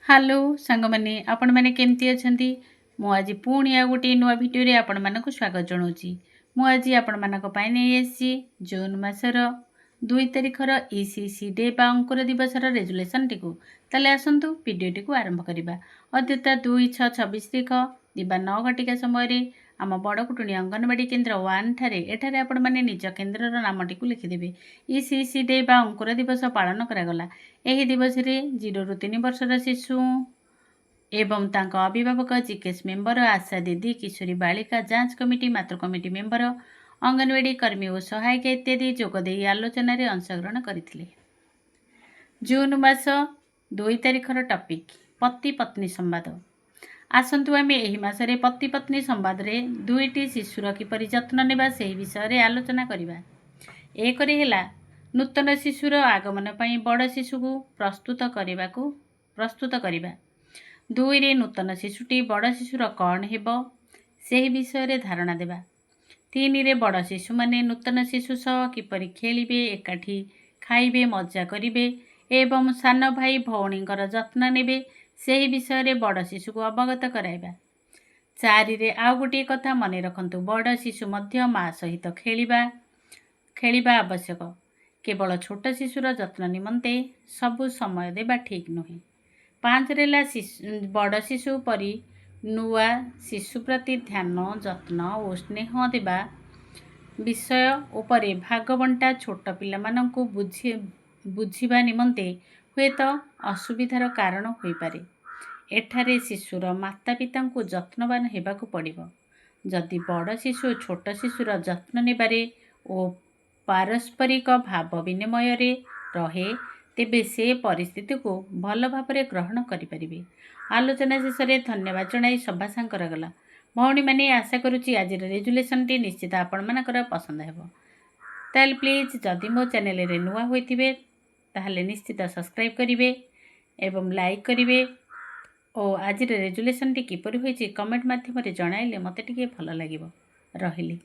Hello ସାଙ୍ଗମାନେ, ଆପଣମାନେ କେମିତି ଅଛନ୍ତି? ମୁଁ ଆଜି ପୁଣି ଆଉ ଗୋଟିଏ ନୂଆ ଭିଡ଼ିଓରେ ଆପଣମାନଙ୍କୁ ସ୍ୱାଗତ ଜଣାଉଛି। ମୁଁ ଆଜି ଆପଣମାନଙ୍କ ପାଇଁ ନେଇ ଆସିଛି ଜୁନ୍ ମାସର 2 ତାରିଖର ଇସିସି ଡେ ବା ଅଙ୍କୁର ଦିବସର ରେଜୁଲେସନଟିକୁ। ତାହେଲେ ଆସନ୍ତୁ, ଭିଡ଼ିଓଟିକୁ ଆରମ୍ଭ କରିବା। ଅଦ୍ୟତା 2/6/26 ତାରିଖ ଦିବା 9 ଘଟିକା ସମୟରେ ଆମ ବଡ଼କୁଟୁଣି ଅଙ୍ଗନବାଡ଼ି କେନ୍ଦ୍ର 1 ଠାରେ, ଏଠାରେ ଆପଣମାନେ ନିଜ କେନ୍ଦ୍ରର ନାମଟିକୁ ଲେଖିଦେବେ, ଇସିସି ଡେ ବା ଅଙ୍କୁର ଦିବସ ପାଳନ କରାଗଲା। ଏହି ଦିବସରେ 0ରୁ 3 ବର୍ଷର ଶିଶୁ ଏବଂ ତାଙ୍କ ଅଭିଭାବକ, ଜିକେଏସ୍ ମେମ୍ବର, ଆଶା ଦିଦି, କିଶୋରୀ ବାଳିକା ଯାଞ୍ଚ କମିଟି, ମାତୃ କମିଟି ମେମ୍ବର, ଅଙ୍ଗନବାଡ଼ି କର୍ମୀ ଓ ସହାୟିକା ଇତ୍ୟାଦି ଯୋଗ ଦେଇ ଆଲୋଚନାରେ ଅଂଶଗ୍ରହଣ କରିଥିଲେ। ଜୁନ୍ ମାସ 2 ତାରିଖର ଟପିକ୍ ପତି ପତ୍ନୀ ସମ୍ବାଦ। ଆସନ୍ତୁ, ଆମେ ଏହି ମାସରେ ପତି ପତ୍ନୀ ସମ୍ବାଦରେ ଦୁଇଟି ଶିଶୁର କିପରି ଯତ୍ନ ନେବା, ସେହି ବିଷୟରେ ଆଲୋଚନା କରିବା। ଏକରେ ହେଲା ନୂତନ ଶିଶୁର ଆଗମନ ପାଇଁ ବଡ଼ ଶିଶୁକୁ ପ୍ରସ୍ତୁତ କରିବା। ଦୁଇରେ ନୂତନ ଶିଶୁଟି ବଡ଼ ଶିଶୁର କ'ଣ ହେବ, ସେହି ବିଷୟରେ ଧାରଣା ଦେବା। ତିନିରେ ବଡ଼ ଶିଶୁମାନେ ନୂତନ ଶିଶୁ ସହ କିପରି ଖେଳିବେ, ଏକାଠି ଖାଇବେ, ମଜା କରିବେ ଏବଂ ସାନ ଭାଇ ଭଉଣୀଙ୍କର ଯତ୍ନ ନେବେ, ସେହି ବିଷୟରେ ବଡ଼ ଶିଶୁକୁ ଅବଗତ କରାଇବା। ଚାରିରେ ଆଉ ଗୋଟିଏ କଥା ମନେ ରଖନ୍ତୁ, ବଡ଼ ଶିଶୁ ମଧ୍ୟ ମା ସହିତ ଖେଳିବା ଆବଶ୍ୟକ। କେବଳ ଛୋଟ ଶିଶୁର ଯତ୍ନ ନିମନ୍ତେ ସବୁ ସମୟ ଦେବା ଠିକ୍ ନୁହେଁ। ପାଞ୍ଚରେ ହେଲା ବଡ଼ ଶିଶୁ ପରି ନୂଆ ଶିଶୁ ପ୍ରତି ଧ୍ୟାନ, ଯତ୍ନ ଓ ସ୍ନେହ ଦେବା ବିଷୟ ଉପରେ ଭାଗବଣ୍ଟା ଛୋଟ ପିଲାମାନଙ୍କୁ ବୁଝିବା ନିମନ୍ତେ ହୁଏତ ଅସୁବିଧାର କାରଣ ହୋଇପାରେ। ଏଠାରେ ଶିଶୁର ମାତା ପିତାଙ୍କୁ ଯତ୍ନବାନ ହେବାକୁ ପଡ଼ିବ। ଯଦି ବଡ଼ ଶିଶୁ ଛୋଟ ଶିଶୁର ଯତ୍ନ ନେବାରେ ଓ ପାରସ୍ପରିକ ଭାବ ବିନିମୟରେ ରହେ, ତେବେ ସେ ପରିସ୍ଥିତିକୁ ଭଲ ଭାବରେ ଗ୍ରହଣ କରିପାରିବେ। ଆଲୋଚନା ଶେଷରେ ଧନ୍ୟବାଦ ଜଣାଇ ସଭା ସାଙ୍ଗ କରାଗଲା। ଭଉଣୀମାନେ, ଆଶା କରୁଛି ଆଜିର ରେଜୁଲେସନଟି ନିଶ୍ଚିତ ଆପଣମାନଙ୍କର ପସନ୍ଦ ହେବ। ତାହେଲେ ପ୍ଲିଜ୍, ଯଦି ମୋ ଚ୍ୟାନେଲରେ ନୂଆ ହୋଇଥିବେ, ତାହେଲେ ନିଶ୍ଚିତ ସବସ୍କ୍ରାଇବ୍ କରିବେ ଏବଂ ଲାଇକ୍ କରିବେ ଓ ଆଜିର ରେଜୁଲେସନଟି କିପରି ହୋଇଛି, କମେଣ୍ଟ ମାଧ୍ୟମରେ ଜଣାଇଲେ ମୋତେ ଟିକିଏ ଭଲ ଲାଗିବ। ରହିଲି।